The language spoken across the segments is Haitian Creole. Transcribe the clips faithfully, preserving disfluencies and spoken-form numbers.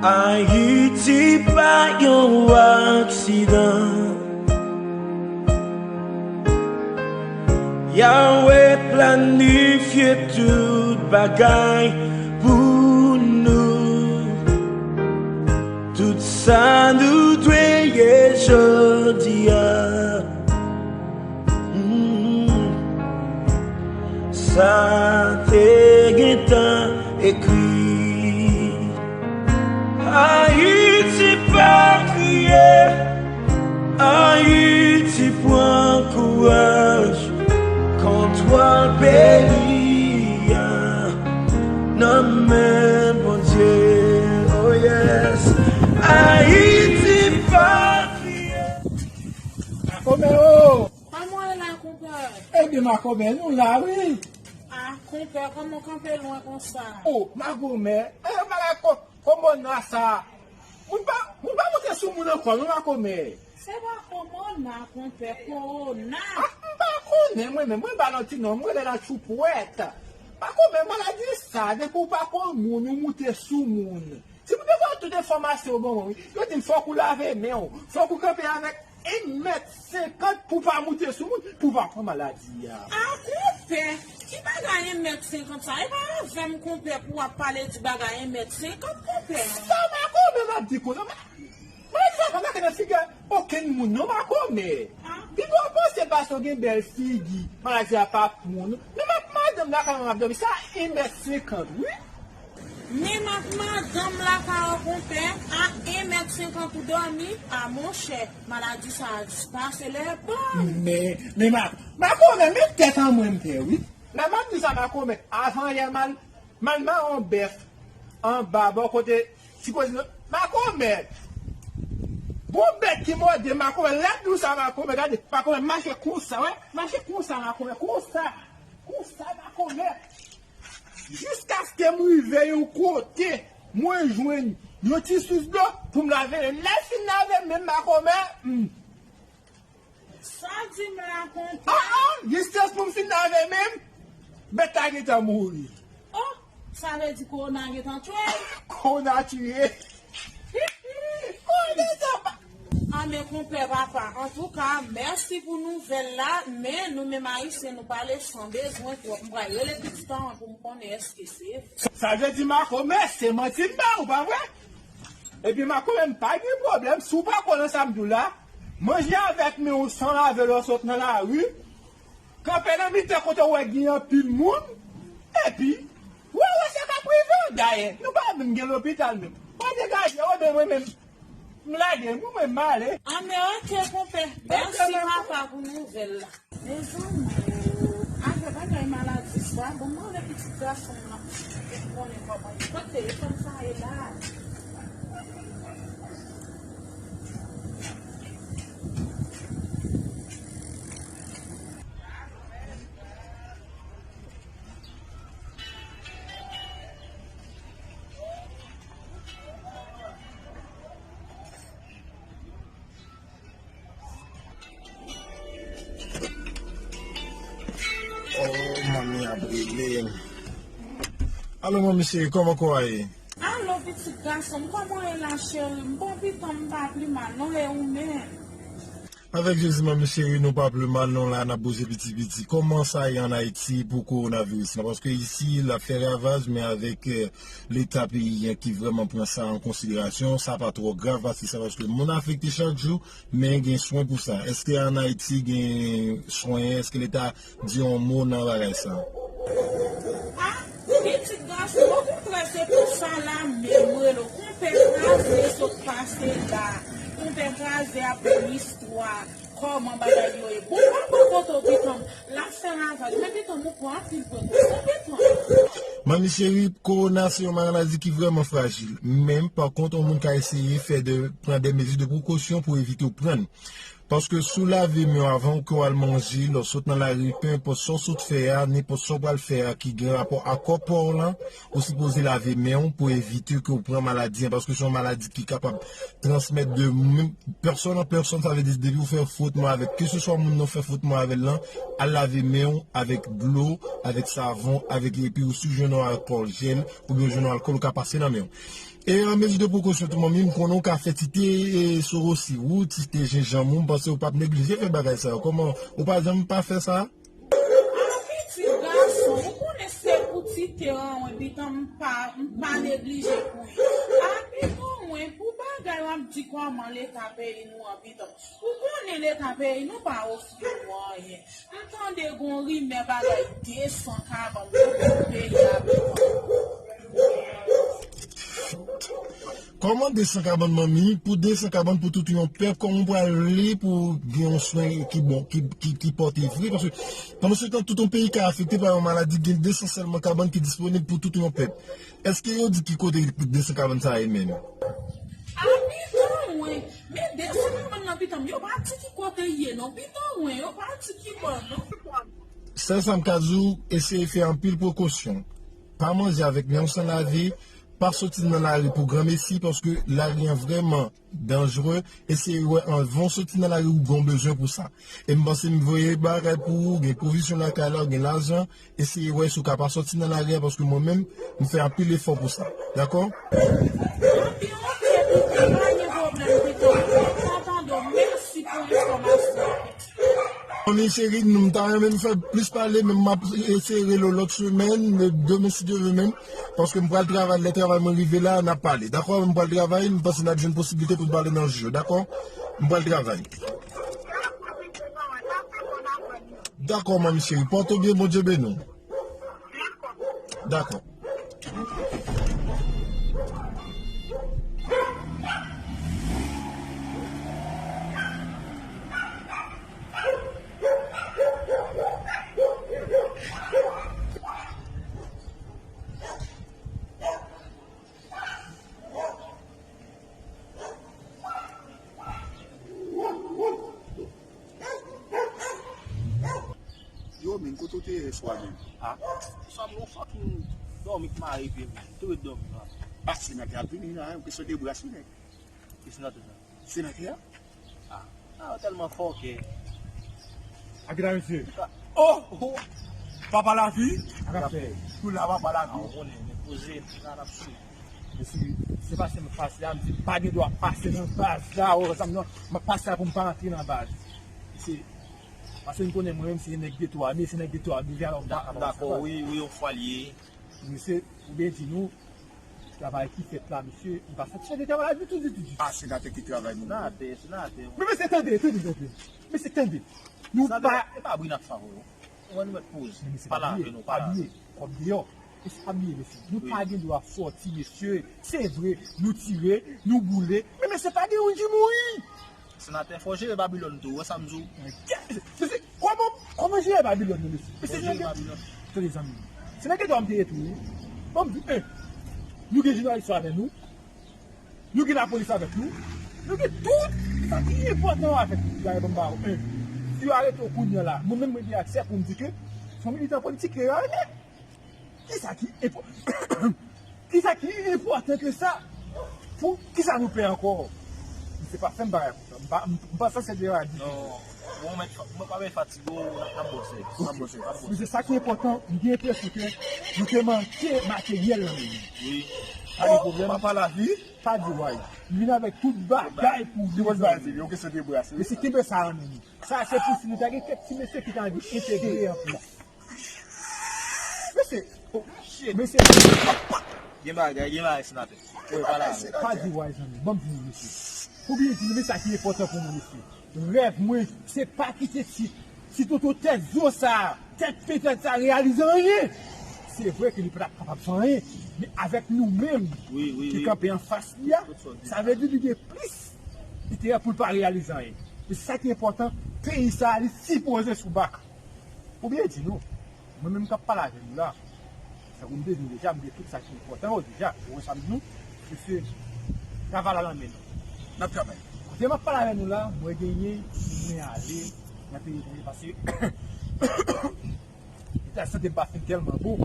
Ayiti pa yon aksidan. Yahweh planifye tout bagay pou nou. Tout sa nou dwe ye jodi a. Mm. Sa te gentan ekri. Ayiti pa kriye, Ayiti pran kouraj, kontwòl peyi a nan men Bondye. Oh yes, Ayiti pa kriye. Makomè o! Kòman w ye la, konpè? Ebyen, makomè, nou la, wi. Ah, konpè, kòman w kanpe lwen konsa? O, makomè, e bagay ko-, kowona sa. Moun pa, moun pa moute sou moun ankò, non, makomè. Se pa kowona, konpè, kowona. Ah, m pa konnen, mwen menm, mwen ba l yon ti non, mwen rele l atchoupwèt. Makomè, maladi sa, depi w pa konn moun, ou moute sou moun. Si pou te fè tout enfòmasyon ban mwen, wi. Yo di m fòk ou lave men w, fòk ou kanpe avèk en mèt senkant pou w pa moute sou moun, pou w pa pran maladi a. A, konpè, ki bagay en mèt senkant sa? E pa avè m, konpè, pou w ap pale di bagay en mèt senkant, konpè. Sa makomè m ap di konsa, ma-, maladi sa pa make nan figi okenn moun, non, makomè. Pi bon panse paske w gen bèl figi, maladi a pa pran w, non. Men m ap madanm lakay mwen ap dòmi, sa en mèt senkant, wi. Menm ak madanm lakay ou, konpè, a en mèt senkant ou dòmi, a monchè, maladi sa a dispase lè bon. Men, men ma, makomè, men tèt an mwen m pè, wi. Lè m ap di sa, makomè, avan yè m al, m al mare yon bèf anba bò kote ti kozin, makomè. Gon bèt ki mòde makomè, lè m di w sa, makomè, gade, makomè, mache konsa, wè, mache konsa, makomè, konsa, konsa, makomè. Jiskaske m rive yon kote, mwen jwenn yon ti sous dlo pou m lave men. Lè m fin lave men m, makomè, hmm. Sa w di m la, konpè? Ah, ah, jistès pou m fin lave men m, bèt la gentan mouri. Oh, sa vle di kowona gentan tchwe l? Kowona tchwe. Kowona gentan pa- Ah, men konpè papa, antouka, mèsi pou nouvèl la, men nou menm Ayisyen, nou pale san bezwen twòp. M pral rele pitit an pou m konnen èske se vre. Sa vle di makomè, se manti m ba ou, pa vre? Epi makomè, m pa gen pwoblèm, si w pa kwè nan sa m di w la, manje avèk men w san lave lè w sot nan lari, kanpe nan mitan kote w wè gen anpil moun, epi w a wè sa k ap rive w. Dayè, nou pa menm gen lopital menm. Mwen degaje w, ebyen mwen menm, m lage, mwen menm m ale. Anben, oke, konpè. Mèsi papa pou nouvèl la. Mezanmi, afè bagay maladi sa, bon, mwen avèk pitit gason m nan, pou m konnen kòman li. Kote telefòn sa ye la? Oh, manmi ap rele m. Alo, manmi cheri, kòman kò a ye? Alo, pitit gason m, kòman w ye la, cheri? M bon pitan, m pa pi mal, non, e ou menm? Avèk Jezi, manmi cheri, nou pa pi mal, non, la, n ap bouje piti piti. Kòman sa ye ann Ayiti pou kowonaviris la? Paske isi, l ap fè ravaj, men avèk, eh, leta peyi a ki vrèman pran sa an konsiderasyon, sa pa twò grav, paske sa, paske moun afekte chak jou, men gen swen pou sa. Èske ann Ayiti gen swen? Èske leta di yon mo nan bagay sa? A, pitit gason, okontrè, se pou sa la menm, rele w. Konpè Kraze sot pase la. Konpè Kraze ap yon istwa. Kòman bagay yo ye? Bon, papa, kote w, pitan m? L ap fè ravaj. Men pitan m, ou pran anpil pwen konsa, pitan m. Manmi cheri, kowona se yon maladi ki vrèman frajil. Men, pa kont, yon moun ka eseye fè de, pran de mezi de prekosyon pou evite w pran l. Paske si w lave men w avan ke w al manje, lè w sot nan lari, pe enpòt sa w sot fè a, nenpòt sa w pral fè a ki gen rapò a kò pa w lan, ou sipoze lave men w pou evite ke w pran maladi an, paske se yon maladi ki kapab transmèt de menm pèsòn an pèsòn, sa vle di depi w fè fwotman avèk keseswa moun nan w fè fwotman avè l lan, al lave men w avèk dlo, avèk savon, avèk epi w si w jwenn yon alkòl jèl oubyen w jwenn yon alkòl ou ka pase nan men w. E an mezi de prekosyon tou, manmi, m konnen w ka fè ti te e soro siro, ti te jenjanm ou, m panse w p ap neglije fè bagay sa yo. Kòman, ou pa janm pa fè sa? A, pitit gason, ou konnen se pou ti te an, wi, pitan m pa, m pa neglije pou li. A, pitit mwen, pou bagay w ap di kòman leta peyi nou an, pitan. Ou konnen leta peyi nou pa ofri nou anyen. M tande gon rimè bagay de san kabann pou tout peyi a. Kòman de san kabann, manmi? Pou de san kabann pou tout yon pèp, kòman w pral vle pou gen yon swen ki bon, ki, ki, ki pòte fri? Paske pandan se tan, tout yon peyi ka afekte pa yon maladi, gen de san sèlman kabann ki disponib pou tout yon pèp. Èske yo di ki kote de san kabann sa ye menm? A, pitit mwen, men de san kabann nan, pitit m, yo pa di ki kote l ye non, pitit mwen, yo pa di ki bò non. Sèl sa m ka di w, eseye fè anpil prekosyon. Pa manje avèk men w san lave, pa soti nan lari pou granmesi, paske lari an vrèman danjere. Eseye wè anvan w soti nan lari ou gen yon bezwen pou sa. E m panse m voye bagay pou ou, gen pwovizyon lakay la, ou gen lajan, eseye wè si w ka pa sòti nan lari a, paske mwen menm, m fè anpil efò pou sa. Dakò? Anpi, oke, pitit, pa gen pwoblèm, pitit. Mwen kontan tande w. Mèsi pou enfòmasyon, pitit. Manmi cheri, nou, m ta renmen n fè plis pale, men m ap eseye rele w lòt semèn, demen si Dye vle menm, paske m pral travay, lè travay mwen rive la, n ap pale. Dakò, m pral travay, m panse n ap jwenn posiblite pou n pale nan jou yo, dakò? M pral travay. Dakò, manmi cheri, pòte w byen, Bondye beni w. Dakò. Yo, men, kote w te ye yèswa menm? A, swa m gon fòk m dòmi k mare pye m. M tou ret dòmi la. A, senatè ap vini la, ou kesyon de bras, wi, nèg. Ki senatè sa? Senatè a? A, a, tèlman fòkè. A ki la, mesye? Oh, oh. Papa Lavi? A k ap fè? Tou la, Papa Lavi. A, ou konnen, men poze, la, n ap swiv. Mesye, se pase m ap pase a, m di, pa gen dwa pase nan baz la, ou wè sa m nan, m ap pase a pou m pa antre nan baz. Se, paske m konnen mwen menm, se nèg geto a, men se nèg geto a, men vye alò, m pa, dakò, wi, wi, yon fwa l ye. Mesye, ou byen di nou, travay ki fèt la, mesye, m pa satisfè de travay la ditou, ditou, ditou. A, senatè ki travay nou. Senatè, senatè. Men, mesye, tande, tande, tande. Mesye, tande. Nou pa. E pa bri n ap fè avè w. Ou wè nou mèt poze. Men, mesye, pa lave nou, pa lave. Kòb deyò. Mesye, pa bliye, mesye. Nou pa gen dwa sòti, mesye. Se vre, nou tire, nou boule. Men, mesye, pa gen youn ki mouri. Senatè, fò w jere Babilòn tou, ou wè sa m di w? Mesye, kòman, kòman jere Babilòn nan, mesye? Mesye, fò w jere Babilòn. Tande, zanmi m. Se nan geto a m te ye tou, wi. Ban m di w, en, nou gen jounalis yo avè nou. Nou gen lapolis avèk nou. Nou gen tout sa ki enpòtan yo avèk nou. Gade, ban m ba w, en. Si yo arete w kounye a la, mwen menm, mwen gen aksè pou m di ke se yon militan politik ke yo arete. Kisa ki enpò-, kisa ki enpòtan ke sa? Pou kisa nou pè ankò? Misye pa fè m bagay konsa. M pa, m, m pa sanse de bagay ditou. Non. Bon, mwen, mwen pa vle fatige w, n ap, n ap bòse, n ap bòse, n ap bòse. Misye, sa ki enpòtan, m gen enpresyon ke nou te manke materyèl nan men nou. Wi. Pa gen pwoblèm. Papa Lavi. Pa di way. M vin avèk tout bagay pou li. Tout bagay, se yon kesyon de bras, wi. Mesye, kenbe sa nan men nou. Sa, se pou si nou ta gen kèk ti mesye ki ta anvi entegre an plis. Mesye, oh, mesye. Gen bagay, gen bagay, senatè. Wi, pa la. Pa di way, zanmi. Ban m di nou, mesye. Ou byen di nou, men sa ki enpòtan pou mwen, mesye. Rèv mwen, se pa kite ti, ti toto tèt zo sa, tèt petèt sa reyalize anyen. Se vre ke li pa t ap kapab fè anyen, men avèk nou menm ki kanpe anfas li a, sa vle di li gen plis enterè pou l pa reyalize anyen. E sa ki enpòtan, peyi sa a, li sipoze sou bak. Ou byen di nou, mwen menm k ap pale avè nou la, tankou m te di nou deja, m gen tout sa ki enpòtan yo deja. Ou wè sa m di nou? Mesye, travay la nan men nou. N ap travay. Kote m ap pale avè nou la, mwen genyen pou mwen ale nan peyi etranje paske eta sante m pa fin tèlman bon.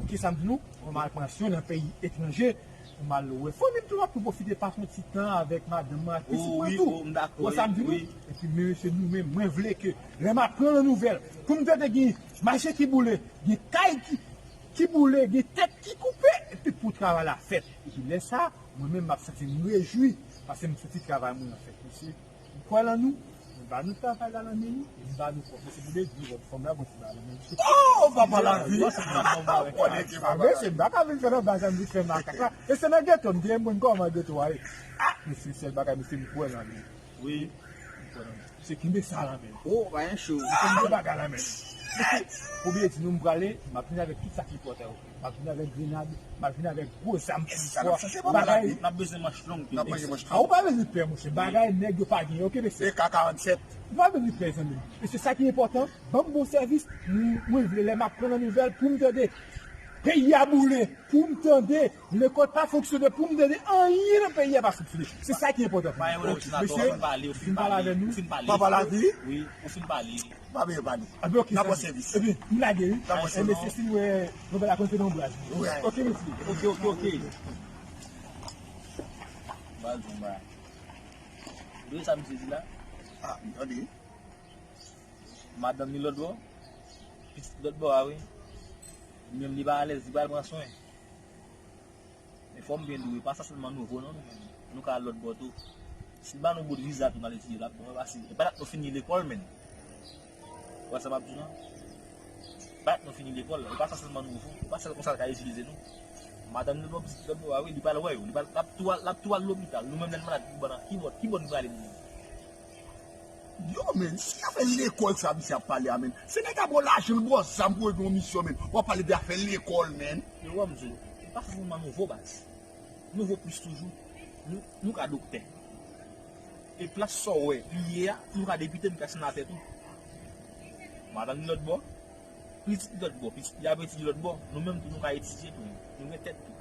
Kisa m di nou? Mwen al pran swen nan peyi etranje. Pou m al wè fanmi m tou, m ap tou pwofite pase yon ti tan avèk madanm mwen, ak pitit mwen tou. Ou wè sa m di nou? Epi men se nou menm, mwen vle ke lè m ap pran nan nouvèl, pou m tande gen machin ki boule, gen kay ki, ki boule, gen tèt ki koupe, epi pou travay la fèt. Epi lè sa, Mwen menm, m ap santi m rejwi, paske m santi travay mwen an fèt, mesye. M kwè lan nou, m ba nou travay la nan men nou, e m ba nou kò. Mesye, pou de di, fanm la, bon, ti bagay nan men. Oh, papa lavi! Ah, mesye, m pa ka vin fè nan bagay, m vin fè makak la. E se nan geto, m te mwen kòman geto a ye. Ah, mesye, sèl bagay, mesye, m kwè lan nou. Wi. M kwè lan nou. Se kenbe sa la, men. Oh, pa gen cho. Se kenbe bagay la, men. Mesye, oubyen di nou m prale, m ap vin avèk tout sa ki pòtè yo. M ap vin avèk grenad, m ap vin avèk gwo zam pou fò. Bagay, n ap bezwen manch long. N ap bezwen manch long. A, ou pa bezwen pè, monchè. Bagay nèg yo pa gen, oke, mesye. E K karanntsèt. Ou pa bezwen pè, zanmi. E se sa ki enpòtan. Ban m bon sèvis. M, mwen vle lè m ap pran nan nouvèl pou m tande. Peyi a boule. Pou m tande, lekòl pa fonksyone, pou m tande anyen nan peyi a pa fonksyone. Se sa ki enpòtan pou mwen. Oke, mesye, fin pale avè nou. Papa lavi? Wi, ou fin pale. Pa bezwen pale. N ap ba w sèvis. Ebyen, m lage, wi. N ap ba w sèvis. Mesye, si nou wè, nou wè la konn fè nan ombraj. Oke, mesye. Oke, oke, oke. Ba l di m ba. Ou tande sa misye di la? Ah, m tande. Madanm li lòt bò, pitit lòt bò a, wi. Li menm li pa alèz, li pral pran swen. Men fò m byen di w, e pa sa sèlman nou vo non, nou menm. Nou ka al lòt bò tou. Si l ba nou bout viza tou n al etidye, l ap bon, e pa si, e pa dat nou fini lekòl, menn. Ou wè sa m ap di w lan? E pa dat nou fini lekòl, e pa sa sèlman nou vo, e pa sèl konsa l ka itilize nou. Madanm li lòt bò, pitit lòt bò a, wi, li pral wè yo, li pral, l ap tou al, l ap tou al lopital. Nou menm lè n malad, ki bò, ki bò nou prale nou menm? Yo, men, se afè lekòl sa misye ap pale a, men. Senatè a ba w lajan, l ba w zam pou w regle yon misyon, men. W ap pale de afè lekòl, men. Yo, wè m di w, e pa fòseman nou vo baz. Nou vo plis toujou. Nou, nou ka doktè. E plas sa w wè li ye a, nou ka depite, nou ka senatè tou. Madanm li lòt bò, pitit li lòt bò, pitit li ap etidye lòt bò. Nou menm tou, nou ka etidye tou. Nou gen tèt tou.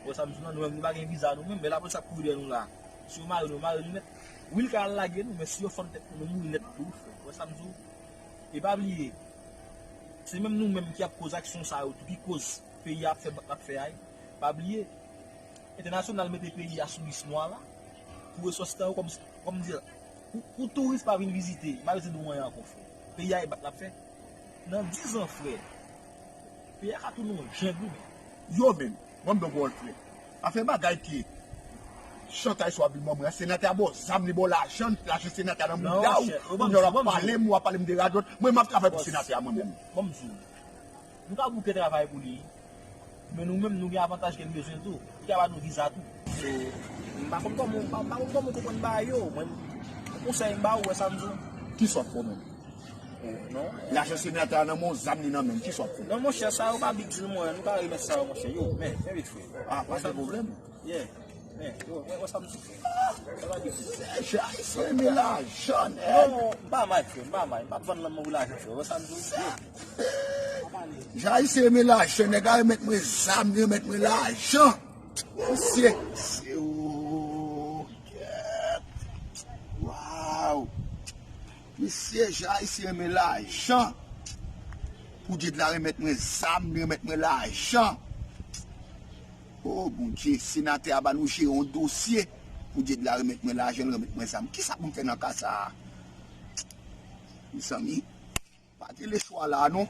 Wè sa m di w lan, nou menm, nou pa gen viza nou menm, men lapolis ap kouri dèyè nou la. Si yo mare nou, yo mare nou nèt. Wi, l ka al lage nou, men si yo fann tèt nou, nou mouri nèt tou, frè. Wè sa m di w? E pa bliye, se menm nou menm ki ap koz aksyon sa yo tou, ki koz peyi a ap fè bak l ap fè a. Pa bliye, entènasyonal mete peyi a sou lis nwa la, pou resòsitan yo, kòm, kòm di, pou, pou touris pa vin vizite, pa vizite nou anyen ankò, frè. Peyi a e bak l ap fè. Nan diz an, frè, peyi a ka tounen yon jeng, wi, men. Yo, men, ban m ba w pawòl, frè. Afè bagay ki chantay sa w ap vin ban mwen an, senatè a ba w zam, li ba w lajan, lajan senatè a nan mouda w. Kounye a w ap pale m, w ap pale m de radòt. Mwen, m ap travay pou senatè a, mwen menm. Ban m di w. Nou ka bouke travay pou li. Men nou menm, nou gen avantaj ke n bezwen tou. Li ka ba nou viza tou. So, m pa konn kòman, m pa, m pa konn kòman w konprann bagay yo. Mwen, yon konsèy m ba ou, wè sa m di w. Kisa w ap fè w menm? Oh, non. Lajan senatè a nan men w, zam li nan men m. Kisa w ap fè? Non, monchè, sa yo pa big deal, mwen. Nou ka remèt sa yo, monchè. Yo, men, men vit, frè. Ah, pa gen pwoblèm. Yeah. Men, yo, wè, wè sa m di, frè. Sa pa big deal. Jay, se renmen lajan, nèg. Non, m pa may, frè, m pa may. M p ap vann nanm mwen pou lajan, frè. Wè sa m di, yo. Jay se renmen lajan, nèg la remèt mwen zam, li remèt mwen lajan. Mesye, mesye, oh, kèt. Waw. Mesye, Jay se renmen lajan. Pou Dye la remèt mwen zam, li remèt mwen lajan. Oh, Bondye, senatè a ba nou jere yon dosye. Pou Dye la remèt mwen lajan, li remèt mwen zam. Kisa pou m fè nan ka sa a? Mezanmi. Pa gen lechwa la non.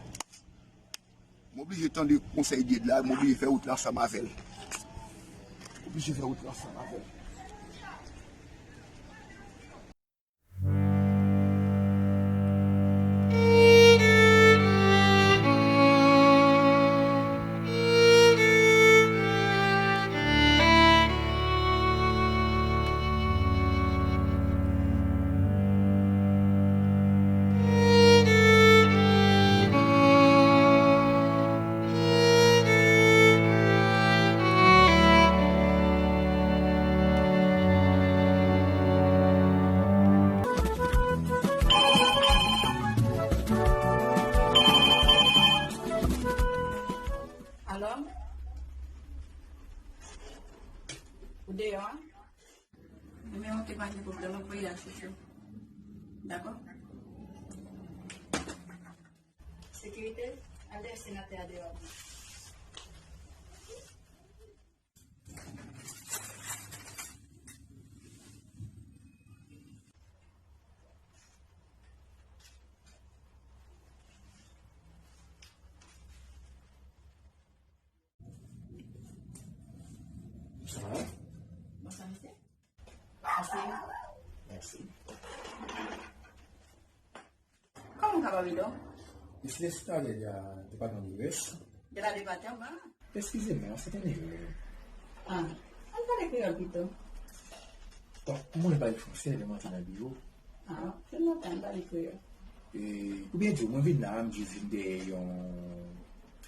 M oblije tande konsèy Dyed la, m oblije fè wout la ansanm avè l. M oblije fè wout la ansanm avè l. Alò? Ou deyò a? Ebyen, oke, pa gen pwoblèm, m ap voye a chouchou. Dakò? Sekirite, al dèyè senatè a deyò. Bonswa, mesye. Mèsi. Mèsi. Kòman w kapab ede w? Misye, se senatè de la depatman de Lwès. De la depatman? Eskize mwen, se te yon erè. Ah, ann pale kreyòl pito. Donk, mwen pale fransè lè m antre nan biwo. Ah, se nòmal, ann pale kreyòl. E, pou byen di w, mwen vin la, m jis vin dèyè yon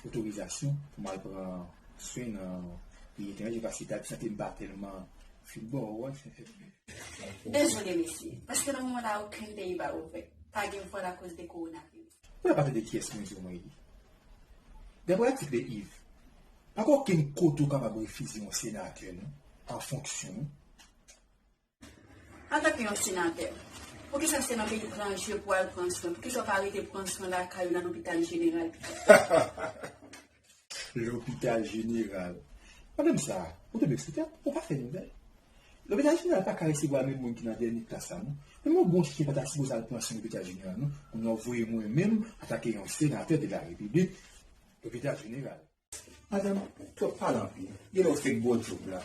otorizasyon pou m al pran swen nan peyi etranje, paske ta santi m pa tèlman fin bon, ou wè. Dezole, mesye, paske nan moman la, okenn peyi pa ouvè. Pa gen vòl akoz de kowonaviris. Ou pa tande kiyès mwen di w mwen ye. Daprè atik de Yves, pa gen okenn kote ou kapab refize yon senatè, non, an fonksyon, non. Antanke yon senatè, poukisa se nan peyi etranje pou al pran swen? Poukisa w pa rete pran swen lakay ou nan lopital jeneral pito? Lopital jeneral. Madanm sa, ou tonbe sou tèt, ou pa fè nouvèl. Lopital jeneral pa ka resevwa menm moun ki nan dènye klas la, non. Menm yon bon chyen pa ta sipoze al pran swen lopital jeneral, non. Kounye a w voye mwen menm, antanke yon senatè de la repiblik, lopital jeneral. Madanm, twòp pale anpil. Genlè w fèk bò djòb la.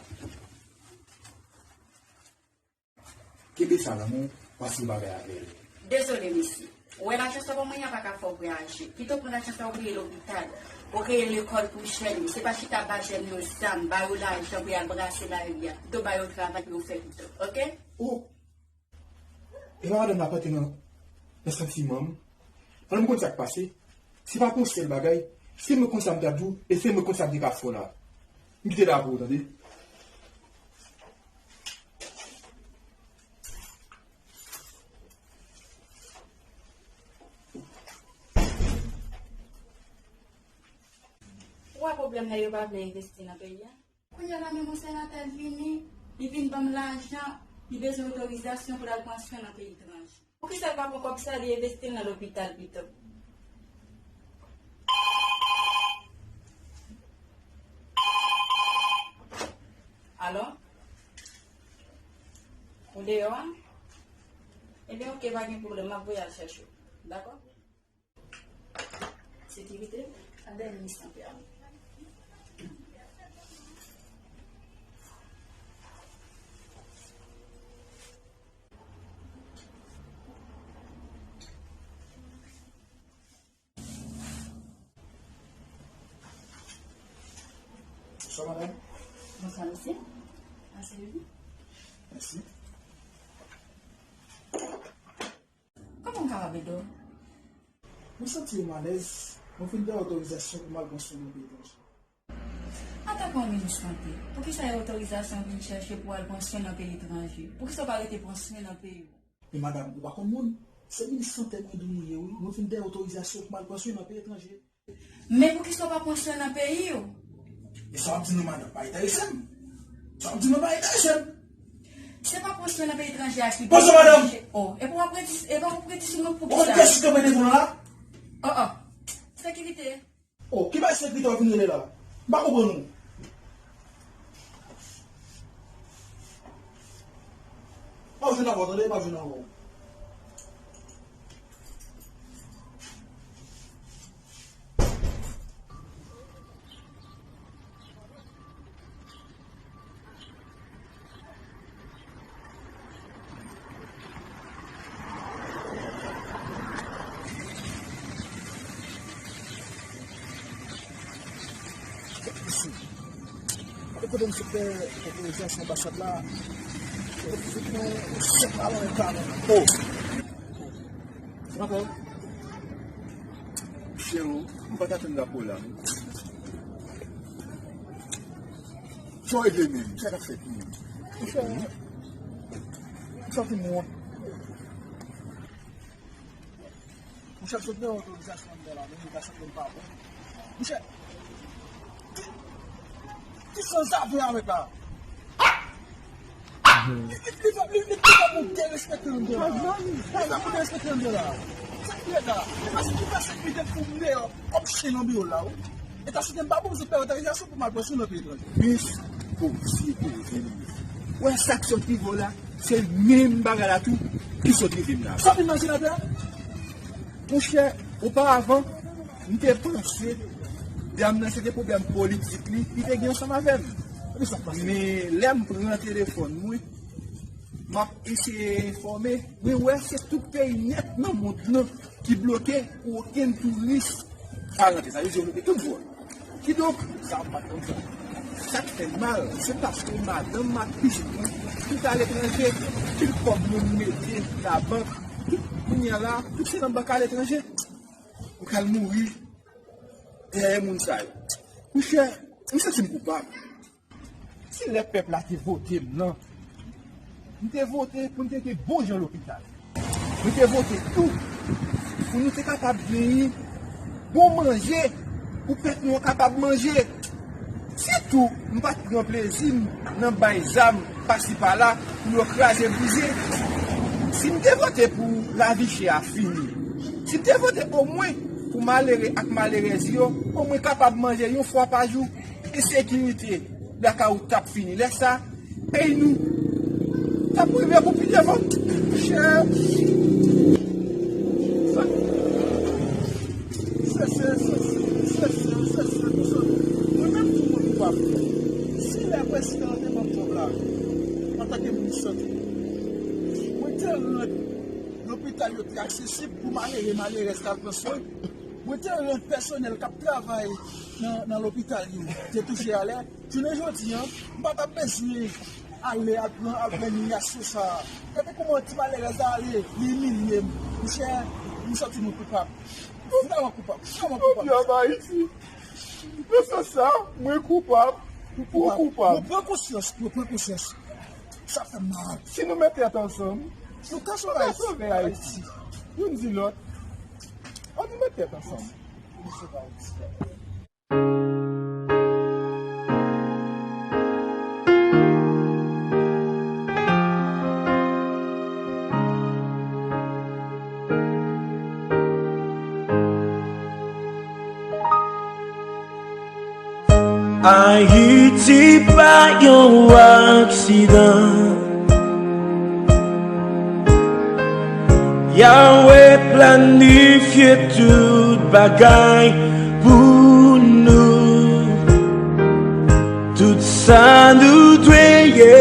Kenbe sa nan men w, w ap se yon bagay avè l. Dezole, mesye. Ou wè lajan sa w ban mwen an pa ka fè w vwayaje. Pito pran lajan sa w voye lopital. Ou kreye lekòl pou jèn yo. Se pa chita ba jèn yo zam, ba yo lajan pou y al brase lari a. Pito ba yo travay pou yo fè pito. Oke? Oh! E pa madanm la pote nan, nan santiman m. Ann m konn sa k pase. Se pa pou yon sèl bagay. Se mwen konn sa m t ap di w, e se mwen konn sa m te ka fè w la. M kite l la pou ou, tande. Ou wè pwoblèm nèg yo pa vle envesti nan peyi a? Kounye a la menm yon senatè vini, li vin ban m lajan, li bezwen otorizasyon pou l al pran swen nan peyi etranje. Poukisa l pa pran kòb sa, li envesti l nan lopital pito? Alo? Ou deyò a? Ebyen, oke, pa gen pwoblèm, m ap voye al chèche w. Dakò? Sekirite, a dènye misyon pèmèt. Bonswa, madanm. Bonswa, mesye. Aseye w. Mèsi. Kòman m kapab ede w? Mwen santi m alèz, mwen fin dèyè otorizasyon pou m al pran swen nan peyi etranje. Antanke yon minis sante, poukisa e otorizasyon w vin chèche pou w al pran swen nan peyi etranje? Poukisa w pa rete pran swen nan peyi w? Men madanm, ou pa konn moun. Se minis sante mwen di w mwen ye wi. Mwen fin dèyè otorizasyon pou m al pran swen nan peyi etranje. Men poukisa w pa pran swen nan peyi w? E sa w ap di m nan, madanm, pa enterese m. Sa w ap di m nan pa enterese m. Se pa pran swen nan peyi etranje a ki... Poze w, madanm! Oh, e pou w ap redi, e pou w ap redi sou mwen poukisa? Ou konn kiyès ki kanpe devan w la? Oh, oh. Sekirite. Oh, ki bagay sekirite w ap vin rele la? M pa konprann ou. M ap jwenn avè w, tande, m ap jwenn avè w. Gade kote misye fè konferans anbasad la. Chèf la nan eta non. Oh! Sa va? Chero, m pa t atann rapò la non. Sa w regle menm? Sa k ap fèt menm? Monchè, m santi m wont. Monchè, m sot nan otorizasyon anndan la, men m ta santi m pa bon. Monchè, ki, ki sanzave avèk la? Ah! Ah! Li, li, li fè, li, li fè moun derespekte anndan la. Li fè moun derespekte anndan la. Sa k fèt la? Li pase, li pase pite pou m deyò, kòm chen nan biwo la, wi. E ta site m pa bon, se pè otorizasyon pou m al pran swen nan peyi etranje. Minis, poze, poze, minis. Ou wè sa k sot rive w la, se menm bagay la tou ki sot rive m la. Sa vin nan senatè a? Monchè, oparavan, m te panse dam nan se te pwoblèm politik li, li te gen ansanm avè m. Men lè m pran telefòn mwen, m ap eseye enfòme, mwen wè se tout peyi nèt nan mond lan ki bloke pou okenn touris pa rantre. Sa vle di yo bloke tout vòl. Kidonk, sa pa t konn sa. Sa k fè m mal, se paske madanm m ak pitit mwen tout aletranje, pil kòb mwen mete nan bank, tout kounye a la, tout se nan bank aletranje. Mwen pral mouri dèyè moun sa yo. Monchè, m santi m koupab. Si lè pèp la te vote m nan, m te vote pou n te gen bon jan lopital. M te vote tou pou nou te kapab genyen bon manje, pou pèp nou an kapab manje. Sitou, m pa t pran plezi m nan bay zam pasi pala pou yo kraze brize. Si m te vote pou lavi chè a fini, si m te vote omwen pou malere ak malerèz yo omwen kapab manje yon fwa pa jou, ensekirite, blakawout t ap fini. Lè sa, peyi nou t ap rive pou pi devan. Chè. Sa, se, se, se, se, se, se, se, se, se, se, mwen menm tou mwen koupab. Si lè prezidan an te ban m kòb la, antanke minis sante, mwen te rann lopital yo te aksesib pou malere, malerèz t al pran swen. Mwen te rann pèsonèl k ap travay nan, nan lopital yo te touche alè. Jounen jodi a, m pa t ap bezwen ale al pran, al pran imilyaso sa a. Gade kòman ti malerèz la ale, li imilye m. Monchè, m santi mwen koupab. Vrèman koupab, vrèman koupab. Pèp Ayiti, nan sans sa, mwen koupab, ou koupab. Mwen pran konsyans, mwen pran konsyans. Sa fè m mal. Si nou met tèt ansanm, nou ka sove Ayiti. Youn di lòt, ann nou met tèt ansanm. Ayiti pa yon aksidan. Yahweh planifye tout bagay pou nou. Tout sa nou dwe ye.